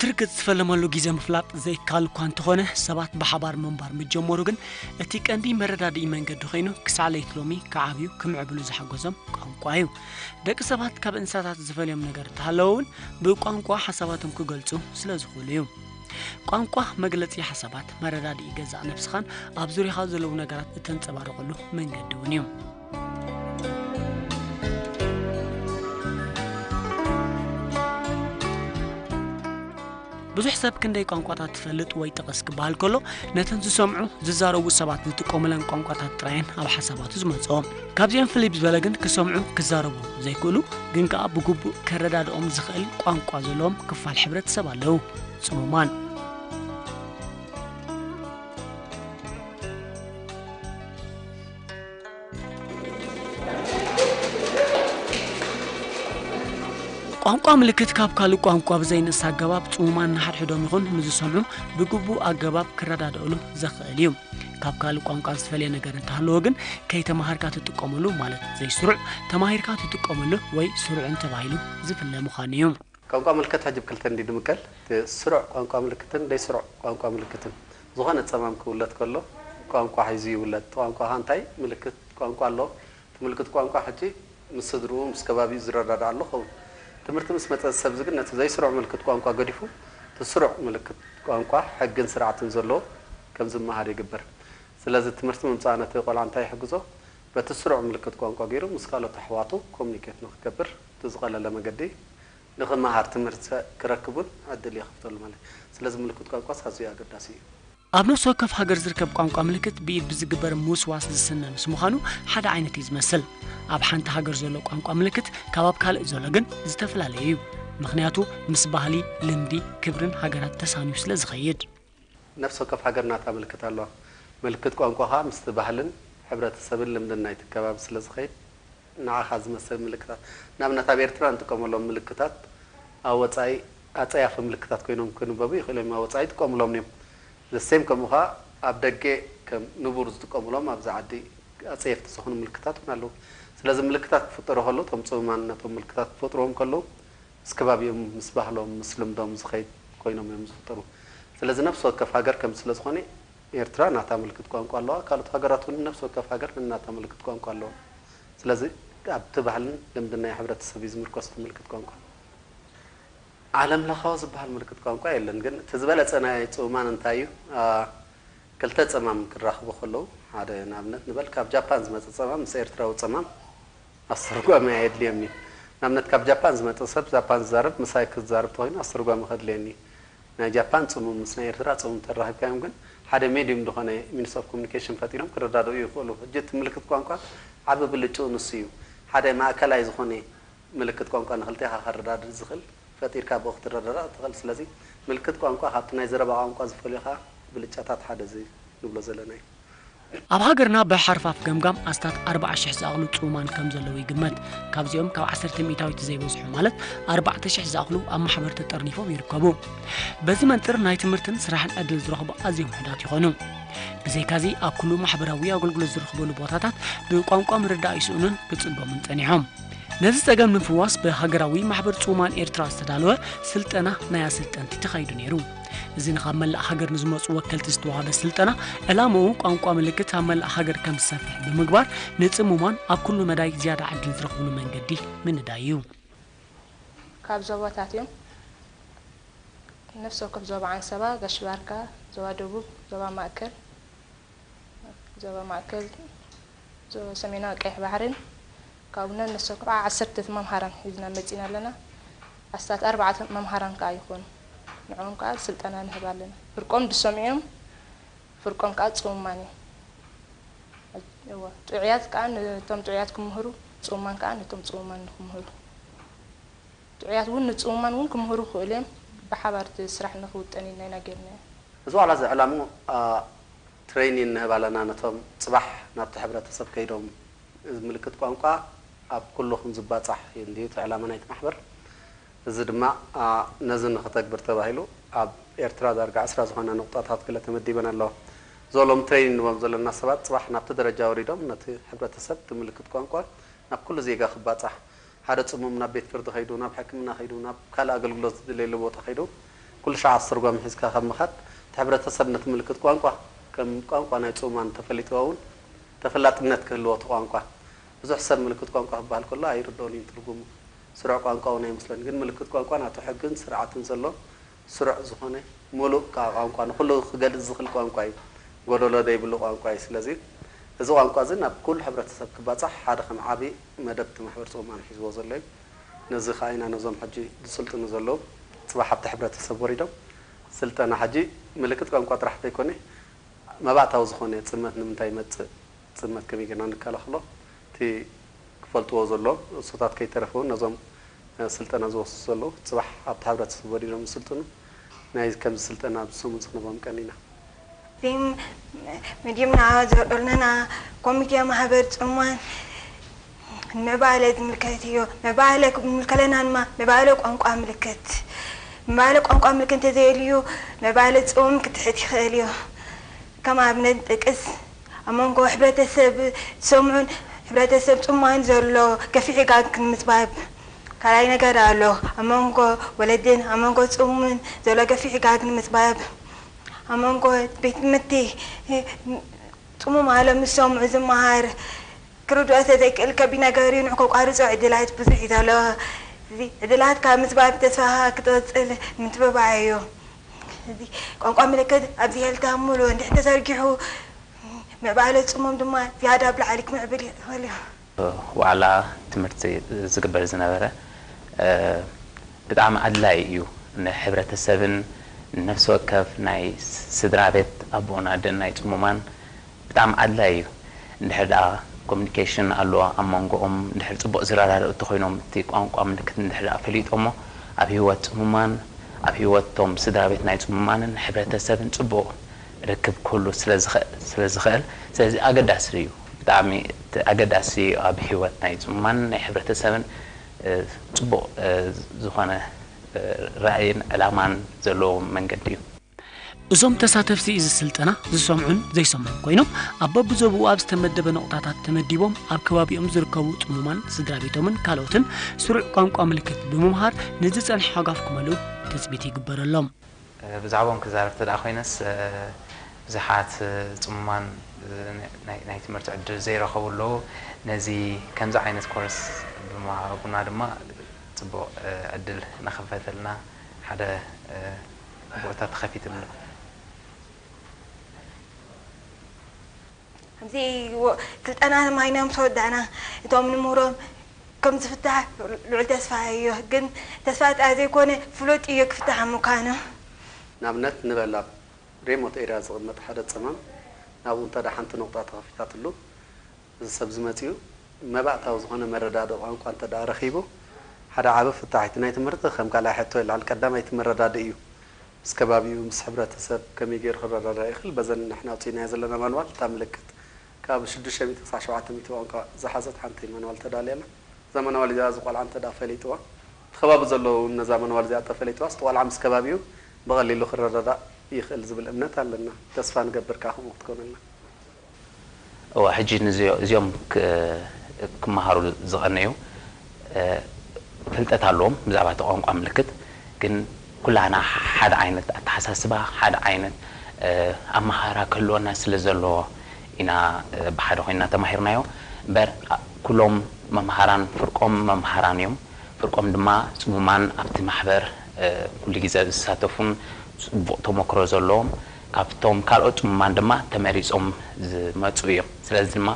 ብርግጽ ዝፈለመሉ ግዜ ምፍላጥ ዘይከኣል እኳ እንተኾነ፣ ሰባት ብሓባር ምንባር ምስ ጀመሩ ግን እቲ ቀንዲ መረዳድኢ መንገዲ ኮይኑ ክሳዕ ለይቲ ሎሚ ክዓብዩ ክምዕብሉ ዝሓገዞም ቋንቋ እዩ። ደቂ ሰባት ካብ እንስሳታት ዝፈልዮም ነገር እንተሃለወ እውን ብቋንቋ ሓሳባቶም ክገልጹ ስለ ዝኽእሉ እዩ። ቋንቋ መግለጺ ሓሳባት፣ መረዳድኢ ገዛእ ነብስኻን ኣብ ዙርያኻ ዘለዉ ነገራት እተንጸባርቐሉ መንገዲ እውን እዩ። ብዙሕ ሰብ ክንደይ ቋንቋታት ትፈልጥ ወይ ጥቕስ ክበሃል ከሎ፣ ነተን ዝሰምዑ፣ ዝዛረቡ ሰባት ዝጥቀሙለን ቋንቋታት ጥራየን ኣብ ሓሳባቱ ዝመጽኦ። ካብዚኦም ፍልይ ዝበለ ግን ክሰምዑ፣ ክዛረቡ ዘይክእሉ፣ ግን ከኣ ብግቡእ ከረዳድኦም ዝኽእል ቋንቋ ዘለዎም ክፋል ሕብረተሰብ ኣለዉ። ጽሙማን። ቋንቋ ምልክት ካብ ካልእ ቋንቋ ብዘይንእስ ኣገባብ ጽሙማን ንሓድሕዶም ይኹን ንዝሰምዑ ብግቡእ ኣገባብ ክረዳድእሉ ዘኽእል እዩ። ካብ ካልእ ቋንቋ ዝተፈልየ ነገር እንተሃለወ ግን ከይተማሃርካ ትጥቀመሉ፣ ማለት ዘይስሩዕ፣ ተማሂርካ ትጥቀመሉ ወይ ስሩዕን ተባሂሉ ዝፍለ ምዃኑ እዩ። ቋንቋ ምልክት ሕጂ ብክልተ እንዲ ድምቀል፣ እቲ ስሩዕ ቋንቋ ምልክትን ዘይስሩዕ ቋንቋ ምልክትን። ዝኾነ ጸማም ክውለድ ከሎ ቋንቋ ሒዙ ይውለድ። ቋንቋ እንታይ ምልክት ቋንቋ ኣሎ። እቲ ምልክት ቋንቋ ሕጂ ምስ ስድርኡ፣ ምስ ከባቢኡ ዝረዳዳእ ኣሎ ኸውን። ትምህርቲ ምስ መጸ፣ እዚ ሰብ እዚ ግን ነቲ ዘይስሩዕ ምልክት ቋንቋ ገዲፉ፣ እቲ ስሩዕ ምልክት ቋንቋ ሕግን ስርዓትን ዘለዎ ከም ዝመሃር ይግበር። ስለዚ ትምህርቲ ምምጻእ ነቲ ቆልዓ እንታይ ይሕግዞ? በቲ ስሩዕ ምልክት ቋንቋ ገይሩ ምስ ካልኦት ኣሕዋቱ ኮሙኒኬት ንክገብር እቲ ዝቐለለ መገዲ ንኽመሃር ትምህርቲ ክረክብ እውን ዕድል ይኸፍተሉ ማለት እዩ። ስለዚ ምልክት ቋንቋስ ኣዝዩ ኣገዳሲ እዩ። ኣብ ነፍሲ ወከፍ ሃገር ዝርከብ ቋንቋ ምልክት ብኢድ ብዝግበር ምውስዋስ ዝስነ ምስ ምዃኑ ሓደ ዓይነት እዩ ዝመስል። ኣብ ሓንቲ ሃገር ዘሎ ቋንቋ ምልክት ካብ ኣብ ካልእ ዘሎ ግን ዝተፈላለየ እዩ። ምኽንያቱ ምስ ባህሊ፣ ልምዲ፣ ክብርን ሃገራት ተሳንዩ ስለ ዝኸይድ። ነፍሲ ወከፍ ሃገር ናታ ምልክት ኣለዋ። ምልክት ቋንቋኻ ምስቲ ባህልን ሕብረተሰብን ልምድን ናይቲ ከባቢ ስለ ዝኸይድ፣ ንዓኻ ዝመሰል ምልክታት፣ ንኣብነት ኣብ ኤርትራ እንጥቀመሎም ምልክታት ኣብ ወጻኢ ኣጸያፊ ምልክታት ኮይኖም ክንበቡ ይኽእሉ እዮም። ኣብ ወጻኢ ይጥቀሙሎም እዮም። ዘሴም ከምኡ ኸኣ ኣብ ደገ ከም ንቡር ዝጥቀሙሎም ኣብዚ ዓዲ ኣጸየፍቲ ዝኾኑ ምልክታት እውን ኣለዉ። ስለዚ ምልክታት ክፍጠሩ ከለዉ፣ እቶም ጽሙማን ነቶም ምልክታት ክፈጥርዎም ከለዉ፣ ምስ ከባቢኦም፣ ምስ ባህሎም፣ ምስ ልምዶም ዝኸይድ ኮይኖም እዮም ዝፍጠሩ። ስለዚ ነፍሲ ወከፍ ሃገር ከምዚ ስለ ዝኾነ፣ ኤርትራ ናታ ምልክት ቋንቋ ኣለዋ። ካልኦት ሃገራት እውን ነፍሲ ወከፍ ሃገር ነናታ ምልክት ቋንቋ ኣለዋ። ስለዚ ኣብቲ ባህልን ልምድን ናይ ሕብረተሰብ እዩ ዝምርኮስ እቲ ምልክት ቋንቋ። ዓለም ለኻዊ ዝበሃል ምልክት ቋንቋ የለን፣ ግን እቲ ዝበለጸ ናይ ጽሙማን እንታይ እዩ? አ፣ ክልተ ጸማም ክራኸቡ ከለዉ፣ ሓደ ንኣብነት ንበል ካብ ጃፓን ዝመጸ ጸማም ምስ ኤርትራዊ ጸማም ኣስተርጓሚ ኣየድልዮን እዩ። ንኣብነት ካብ ጃፓን ዝመጸ ሰብ ጃፓን ዝዛረብ ምሳይ ክዛረብ ተኾይኑ ኣስተርጓሚ ከድልየኒ እዩ። ናይ ጃፓን ጽሙም ምስ ናይ ኤርትራ ጽሙም ተራኺብካዮም ግን ሓደ ሜድዩም ዝኾነ ሚንስ ኦፍ ኮሙኒኬሽን ፈጢሮም ክረዳድኡ ይኽእሉ። ሕጂ እቲ ምልክት ቋንቋ ዓቢ ብልጭኡ ንሱ እዩ። ሓደ ማእከላይ ዝኾነ ምልክት ቋንቋ ንኽልቴኻ ከረዳድእ ዝኽእል ፈጢርካ ብኡ ክትረዳዳእ ትኽእል። ስለዚ ምልክት ቋንቋ ካብቲ ናይ ዘረባ ቋንቋ ዝፈልዮ ኸኣ ብልጫታት ሓደ እዚ ንብሎ ዘለና እዩ። ኣብ ሃገርና ብሓርፋፍ ገምጋም ኣስታት ኣርብዓ ሽሕ ዝኣኽሉ ጽሙማን ከም ዘለዉ ይግመት። ካብዚኦም ካብ ዓሰርተ ሚእታዊት ዘይበዝሑ፣ ማለት ኣርባዕተ ሽሕ ዝኣኽሉ ኣብ ማሕበር ተጠርኒፎም ይርከቡ። በዚ መንጽር ናይ ትምህርትን ስራሕን ዕድል ዝረኽቡ ኣዝዮም ውሑዳት ይኾኑ። ብዘይካዚ ኣብ ኩሉ ማሕበራዊ ኣገልግሎት ዝረኽበሉ ቦታታት ብቋንቋ ምርዳእ ይስእኑን ክጽገሙን ጸኒሖም። ነዚ ጸገም ንምፍዋስ ብሃገራዊ ማሕበር ጽሙማን ኤርትራ ዝተዳለወ ስልጠና ናይ ኣሰልጠንቲ ተኻይዱ ነይሩ። እዚ ንኻብ መላእ ሃገር ንዝመጹ ወከልቲ ዝተዋህበ ስልጠና፣ ዕላምኡ ቋንቋ ምልክት ኣብ መላእ ሃገር ከም ዝሰፍሕ ብምግባር፣ ንጽሙማን ኣብ ኩሉ መዳይ ዝያዳ ዕድል ዝረኽብሉ መንገዲ ምንዳይ እዩ። ካብ ዞባታት እዮም። ነፍሲ ወከፍ ዞባ ዓንሰባ፣ ጋሽ ባርካ፣ ዞባ ደቡብ፣ ዞባ ማእከል፣ ዞባ ማእከል፣ ዞባ ሰሜናዊ ቀይሕ ባሕርን ካብኡና ነፍሲ ወከፍ ዓሰርተ መምሃራን ሒዝና መጺና ኣለና። ኣስታት ኣርባዕተ መምሃራን ከኣ ይኾኑ። ንዕኦም ከኣ ስልጠና ንህብ ኣለና። ፍርቆም ዝሰምዑ እዮም፣ ፍርቆም ከኣ ጽሙማን እዮም። እወ፣ ጥዑያት ከኣ ነቶም ጥዑያት ክምህሩ፣ ጽሙማን ከኣ ነቶም ጽሙማን ንክምህሩ። ጥዑያት እውን ንጽሙማን እውን ክምህሩ ይኽእሉ እዮም። ብሓባር እቲ ስራሕ ንኽውጠን ኢልና ኢና ጌርናዮ። እዚ ዋላ እዚ ዕላምኡ፣ አ፣ ትሬኒን ንህብ ኣለና ነቶም ጽባሕ ናብቲ ሕብረተሰብ ከይዶም እዚ ምልክት ቋንቋ ኣብ ኩሉ ከም ዝባጻሕ እዩ እንድዩ እቲ ዕላማ ናይቲ ማሕበር። እዚ ድማ፣ አ፣ ነዚ ንኽተግብር ተባሂሉ ኣብ ኤርትራ ዳርጋ ዕስራ ዝኾና ንቑጣታት ገለ ተመዲበን ኣለዋ። እዞም ሎሚ ትሬኒን ንቦም ዘለና ሰባት ጽባሕ ናብቲ ደረጃ ወሪዶም ነቲ ሕብረተሰብ እቲ ምልክት ቋንቋ ናብ ኩሉ ዜጋ ክባጻሕ፣ ሓደ ጽሙም ናብ ቤት ፍርዲ ከይዱ፣ ናብ ሕክምና ከይዱ፣ ናብ ካልእ ኣገልግሎት ዝድለየሉ ቦታ ከይዱ፣ ኩሉ ሻዕ ኣስተርጓሚ ሒዝካ ካብ ምኻድ፣ እቲ ሕብረተሰብ ነቲ ምልክት ቋንቋ ከም ቋንቋ ናይ ጽሙማን እንተፈሊጥዎ እውን ተፈላጥነት ክህልዎ እቲ ቋንቋ። ብዙሕ ሰብ ምልክት ቋንቋ ክበሃል ከሎ ኣይርድኦን እዩ ትርጉሙ። ስሩዕ ቋንቋ እውን ኣይመስሎን። ግን ምልክት ቋንቋ ናቱ ሕግን ስርዓትን ዘሎ ስሩዕ ዝኾነ ምሉእ ከኣ ቋንቋ ንኹሉ ክገልጽ ዝኽእል ቋንቋ እዩ። ጎደሎ ዘይብሉ ቋንቋ እዩ። ስለዚ እዚ ቋንቋ እዚ ናብ ኩሉ ሕብረተሰብ ክባጻሕ ሓደ ከም ዓቢ መደብ እቲ ማሕበር ጽሙማን ሒዝዎ ዘሎ እዩ። ነዚ ከኣ ኢና ነዞም ሕጂ ዝስልጥኑ ዘለዉ ጽባሕ ኣብቲ ሕብረተሰብ ወሪዶም ስልጠና ሕጂ ምልክት ቋንቋ ጥራሕ ዘይኮነ መባእታዊ ዝኾነ ጽልመት ንምንታይ ይመጽእ፣ ጽልመት ከመይ ጌርና ንከላኸሎ፣ እቲ ክፈልጥዎ ዘሎ እሱታት ከይተረፈ እውን ነዞም፣ እ፣ ስልጠና ዝወስዱ ዘለዉ ጽባሕ ኣብቲ ሕብረተሰብ ወሪዶም ዝስልጥኑ ናይ ከምዚ ስልጠና ኣብዚ ሰሙን ዝኽንቦም ቀኒና። እዚም መዲምና ዘርእልነና ኮሚቴ ማሕበር ጽሙማን ንምዕባለ ዝምልከት እዩ። ምዕባለ ክምልከለና ድማ ምዕባለ ቋንቋ ምልክት። ምዕባለ ቋንቋ ምልክት እንተዘየልዩ ምዕባለ ጽሙም ክትሕት ይኽእል እዩ። ከም ኣብነት ንጠቅስ፣ ኣብ መንጎ ሕብረተሰብ ዝሰምዑን ሕብረተሰብ ጽሙማን ዘሎ ገፊሕ ጋግ ንምጽባብ። ካልኣይ ነገር ኣሎ፣ ኣብ መንጎ ወለድን ኣብ መንጎ ጽሙምን ዘሎ ገፊሕ ጋግ ንምጽባብ። ኣብ መንጎ ቤት ትምህርቲ ጽሙም ኣሎ ምስ ሰምዑ ዝመሃር ክርድኦ ተዘይክእል ከቢድ ነገር እዩ። ንዑ ከቋርጾ ዕድላት ብዙሕ እዩ ዘሎ። እዚ ዕድላት ካብ ምጽባብ ተስፋ ክትቕጽል ምትብባዕ እዩ። እዚ ቋንቋ ምልክት ኣብዚ ሄልታ ሙሉ እንድሕር ተዘርጊሑ ምዕባለ ጽሙም ድማ ዝያዳ ኣብ ላዕሊ ክምዕብል ይኽእል እዩ። ዋዕላ ትምህርቲ ዝግበር ዝነበረ፣ እ፣ ብጣዕሚ ኣድላዪ እዩ። ንሕብረተሰብን ነፍሲ ወከፍ ናይ ስድራ ቤት ኣቦን ኣደን ናይ ጽሙማን ብጣዕሚ ኣድላዪ እዩ። እንድሕር ደኣ ኮሚኒኬሽን ኣሎ ኣብ መንጎኦም፣ እንድሕር ጽቡቕ ዝረዳድኡ እንተኾይኖም፣ እቲ ቋንቋ ምልክት እንድሕር ደኣ ፈሊጦሞ፣ ኣብ ህይወት ጽሙማን ኣብ ህይወት እቶም ስድራ ቤት ናይ ጽሙማንን ሕብረተሰብን ጽቡቕ ርክብ ክህሉ ስለ ዝኸ-፣ ስለ ዝኽእል፣ ስለዚ ኣገዳሲ እዩ። ብጣዕሚ እቲ ኣገዳሲ ኣብ ህይወት ናይ ጽሙማን ናይ ሕብረተሰብን፣ እ፣ ጽቡቕ፣ እ፣ ዝኾነ፣ እ፣ ራእይን ዕላማን ዘለዎ መንገዲ እዩ። እዞም ተሳተፍቲ እዚ ስልጠና ዝሰምዑን ዘይሰምዑን ኮይኖም፣ ኣብ በብዞብኡ ኣብ ዝተመደበ ነቑጣታት ተመዲቦም፣ ኣብ ከባቢኦም ዝርከቡ ጽሙማን ስድራ ቤቶምን ካልኦትን ስሩዕ ቋንቋ ምልክት ብምምሃር ንዝጸንሐ ሃጓፍ ክመልኡ ትጽቢት ይግበረሎም። ብዛዕባኦም ክዛረብ እንተ ደኣ ኮይነስ፣ ብዙሓት ጽሙማን ናይ፣ ናይ ትምህርቲ ዕድል ዘይረኸቡ ኣለዉ። ነዚ ከምዚ ዓይነት ኮርስ ብምሃቡና ድማ ጽቡቕ ዕድል እናኸፈተልና ሓደ ቦታ ተኸፊትሉ። ኣብዚ ወ-፣ ስልጠና ማይና ምስ ወዳእና እቶም ንምህሮም ከም ዝፍታሕ ልዑል ተስፋ እዮ። ግን ተስፋ ጥራይ ዘይኮነ ፍሉጥ እዮ ክፍታሕ ምዃኑ። ንኣብነት ንበል ኣብ ሬሞት ኤርያ ዝቕመጥ ሓደ ጸማም ናብኡ እንተ ደኣ ሓንቲ ነቑጣ ተኸፊታትሉ፣ እዚ ሰብ እዚ መጺኡ መባእታዊ ዝኾነ መረዳድኢ ቋንቋ እንተ ደኣ ረኺቡ፣ ሓደ ዓቢ ፍታሕ እቲ ናይ ትምህርቲ ከም ካልኣይ ሕቶ ይለዓል። ቀዳማይ እቲ መረዳድኢ እዩ። ምስ ከባቢኡ፣ ምስ ሕብረተሰብ ከመይ ገይሩ ክረዳዳእ ይኽእል? በዘን ንሕና ኣውጺእናዮ ዘለና ማንዋል እታ ምልክት ካብ ሽዱሽተ ሚእቲ ክሳዕ ሸውዓተ ሚእቲ ቋንቋ ዝሓዘት ሓንቲ ማንዋል ተዳልያ ኣላ። እዛ ማንዋል እዚኣ እዚ ቆልዓ እንተ ደኣ ፈሊጥዋ፣ እቲ ከባቢ ዘለዉ እውን ነዛ ማንዋል እዚኣ እንተ ፈሊጥዋስ፣ እቲ ቆልዓ ምስ ከባቢኡ ብቐሊሉ ክረዳዳእ ይኽእል ዝብል እምነት ኣለና። ተስፋ ንገብር ከኣ ከምኡ ክትኮነልና። እወ፣ ሕጂ ንዚዮ-፣ እዚኦም ክ-፣ ክመሃሩ ዝቐነዩ፣ እ፣ ፍልጠት ኣለዎም ብዛዕባ እቲ ቋንቋ ምልክት። ግን ኩላህና ሓደ ዓይነት ኣተሓሳስባ፣ ሓደ ዓይነት፣ እ፣ ኣመሃህራ ክህልወና ስለ ዘለዎ ኢና፣ እ፣ ብሓደ ኮይንና ተማሂርናዮ። እምበር፣ ኣ-፣ ኩሎም መምሃራን ፍርቆም መምሃራን እዮም። ፍርቆም ድማ ጽሙማን ኣብቲ ማሕበር፣ እ፣ ኩሉ ግዜ ዝሳተፉን ጽቡቕ ተመክሮ ዘለዎም፣ ካብቶም ካልኦት ጽሙማን ድማ ተመሪጾም ዝመጹ እዮም። ስለዚ ድማ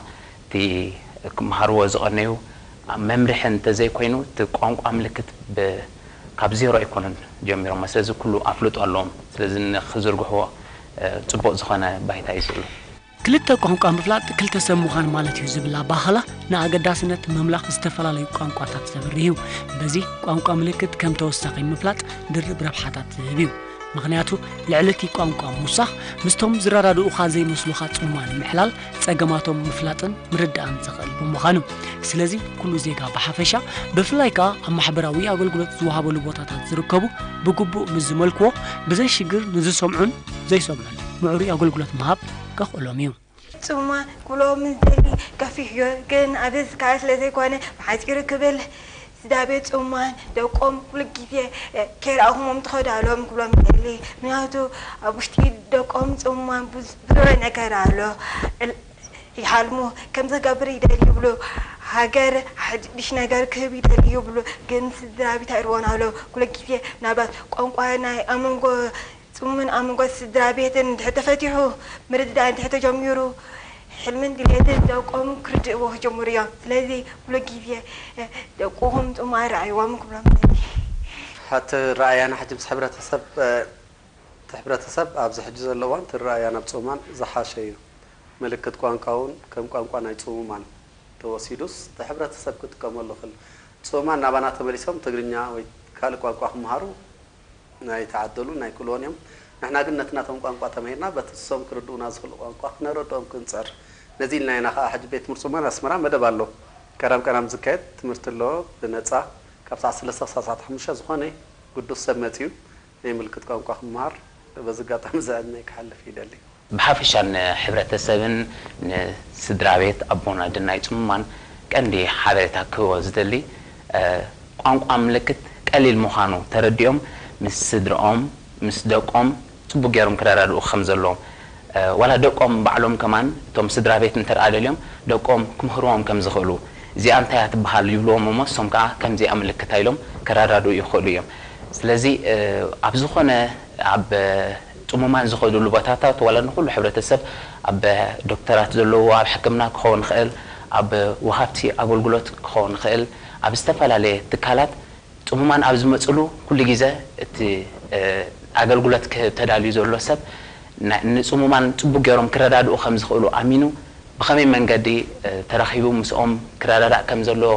እቲ ክመሃርዎ ዝቐነዩ መምርሒ እንተዘይኮይኑ፣ እቲ ቋንቋ ምልክት ብ-፣ ካብ ዜሮ ኣይኮኑን ጀሚሮሞ። ስለዚ ኩሉ ኣፍልጦ ኣለዎም። ስለዚ ንኽዝርግሕዎ፣ እ፣ ጽቡቕ ዝኾነ ባይታ እዩ ዘሎ። ክልተ ቋንቋ ምፍላጥ ክልተ ሰብ ምዃን ማለት እዩ ዝብል ኣባህላ፣ ንኣገዳስነት ምምላኽ ዝተፈላለዩ ቋንቋታት ዘብርህ እዩ። በዚ ቋንቋ ምልክት ከም ተወሳኺ ምፍላጥ ድርብ ረብሓታት ዝህብ እዩ። ምኽንያቱ፣ ልዕሊ እቲ ቋንቋ ምውሳኽ፣ ምስቶም ዝረዳድኡኻ ዘይመስሉኻ ጽሙማን ምዕላል፣ ጸገማቶም ምፍላጥን ምርዳእን ዘኽእል ብምዃኑ። ስለዚ፣ ኩሉ ዜጋ ብሓፈሻ፣ ብፍላይ ከኣ ኣብ ማሕበራዊ ኣገልግሎት ዝወሃበሉ ቦታታት ዝርከቡ፣ ብግቡእ ምስ ዝመልክዎ፣ ብዘይ ሽግር ንዝሰምዑን ዘይሰምዑን ምዕሩይ ኣገልግሎት ምሃብ ከኽእሎም እዩ። ጽሙማን ክብሎ ምዝሊ ከፊሕ እዩ፣ ግን ኣብዚ ዝከኣል ስለ ዘይኮነ ብሓጺሩ ክብል፣ ስድራ ቤት ጽሙማን ደቆም ኩሉ ግዜ ከይረኣኹሞም ትኸዱ ኣለዎም ክብሎም ይደሊ። ምክንያቱ ኣብ ውሽጢ ደቆም ጽሙማን ብዙሕ ነገር ኣሎ። ይሓልሙ፣ ከም ዝገብር ይደልዩ ይብሉ። ሃገር ሓድሽ ነገር ክህብ ይደልዩ ይብሉ። ግን ስድራ ቤት ኣይርዎን ኣሎ። ኩሉ ግዜ ናባት ቋንቋ ናይ ኣመንጎ ጽሙምን ኣመንጎ ስድራ ቤትን እንድሕር ተፈቲሑ፣ ምርድዳእ እንድሕር ተጀሚሩ፣ ሕልምን ድሌትን ደቆም ክርድእዎ ክጀምሩ እዮም። ስለዚ ኩሉ ግዜ ደቁኹም ጽሙማን ረኣይዎም ክብሎም ይደሊ። ሓቲ ረኣያና ሕጂ ምስ ሕብረተሰብ እቲ ሕብረተሰብ ኣብዚ ሕጂ ዘሎ እዋን እቲ ረኣያ ናብ ጽሙማን ዝሓሸ እዩ። ምልክት ቋንቋ እውን ከም ቋንቋ ናይ ጽሙማን ተወሲዱስ እቲ ሕብረተሰብ ክጥቀመሉ ይኽእል። ጽሙማን ናባና ተመሊሶም ትግርኛ ወይ ካልእ ቋንቋ ክመሃሩ ናይ ተዓደሉ ናይ ክእልዎን እዮም። ንሕና ግን ነቲ ናቶም ቋንቋ ተማሂርና በቲ እሶም ክርድኡና ዝኽእሉ ቋንቋ ክነረድኦም ክንጸር። ነዚ ኢልና ኢና ከዓ ሕጂ ቤት ትምህርቲ ጽሙማን ኣስመራ መደብ ኣሎ። ቀዳም ቀዳም ዝካየድ ትምህርቲ ኣሎ ብነጻ ካብ ሰዓት ሰለስተ ክሳብ ሰዓት ሓሙሽተ ዝኾነ ግዱስ ሰብ መጺኡ ናይ ምልክት ቋንቋ ክመሃር በዚ ኣጋጣሚ እዚ ዕድመይ ክሓልፍ ይደሊ። ብሓፈሻ ንሕብረተሰብን ንስድራ ቤት ኣቦን ኣደን ናይ ጽሙማን ቀንዲ ሓበሬታ ክህቦ ዝደሊ፣ ቋንቋ ምልክት ቀሊል ምዃኑ ተረዲኦም ምስ ስድርኦም፣ ምስ ደቆም ጽቡቕ ገይሮም ክረዳድኡ ከም ዘለዎም፣ ዋላ ደቆም ባዕሎም ከማን እቶም ስድራ ቤት እንተ ደኣ ደልዮም ደቆም ክምህርዎም ከም ዝኽእሉ፣ እዚኣ እንታይ እያ ትበሃል ይብልዎም እሞ ንሶም ከኣ ከምዚኣ ምልክታ ኢሎም ክረዳድኡ ይኽእሉ እዮም። ስለዚ ኣብ ዝኾነ ኣብ ጽሙማን ዝኸድሉ ቦታታት ዋላ ንኹሉ ሕብረተሰብ ኣብ ዶክተራት ዘለዎ ኣብ ሕክምና ክኸውን ይኽእል ኣብ ወሃብቲ ኣገልግሎት ክኸውን ይኽእል ኣብ ዝተፈላለየ ትካላት ጽሙማን ኣብ ዝመፅሉ ኩሉ ግዜ እቲ ኣገልግሎት ክህብ ተዳልዩ ዘሎ ሰብ ንጽሙማን ፅቡቅ ገይሮም ክረዳድኡ ከም ዝኽእሉ ኣሚኑ ብኸመይ መንገዲ ተራኺቡ ምስኦም ክረዳዳእ ከም ዘለዎ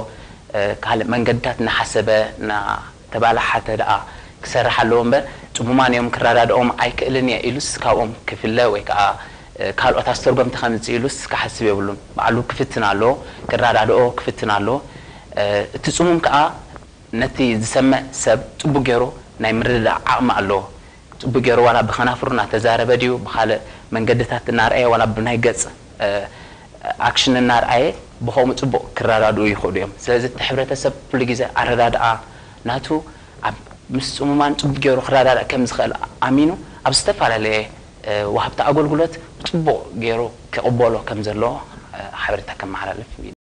ካልእ መንገድታት እናሓሰበ እናተባላሓተ ደኣ ክሰርሕ ኣለዎ እምበር ጽሙማን እዮም ክረዳድኦም ኣይክእልን እየ ኢሉስ ካብኦም ክፍለ ወይ ከዓ ካልኦት ኣስተርጎምቲ ከምፅእ ኢሉስ ክሓስብ የብሉን። ባዕሉ ክፍትን ኣለዎ፣ ክረዳድኦ ክፍትን ኣለዎ። እቲ ጽሙም ከዓ ነቲ ዝሰምዕ ሰብ ጽቡቕ ገይሩ ናይ ምርድዳእ ዓቕሚ ኣለዎ። ጽቡቕ ገይሩ ዋላ ብኸናፍሩ እናተዛረበ ድዩ ብኻልእ መንገድታት እናርኣየ ዋላ ብናይ ገጽ ኣክሽን እናርኣየ ብኸምኡ ጽቡቕ ክረዳድኡ ይኽእሉ እዮም። ስለዚ እቲ ሕብረተሰብ ኩሉ ግዜ ኣረዳድኣ ናቱ ኣብ ምስ ጽሙማን ጽቡቕ ገይሩ ክረዳዳእ ከም ዝኽእል ኣሚኑ ኣብ ዝተፈላለየ ወሃብቲ ኣገልግሎት ብጽቡቕ ገይሩ ክቕበሎ ከም ዘለዎ ሓበሬታ ከመሓላልፍ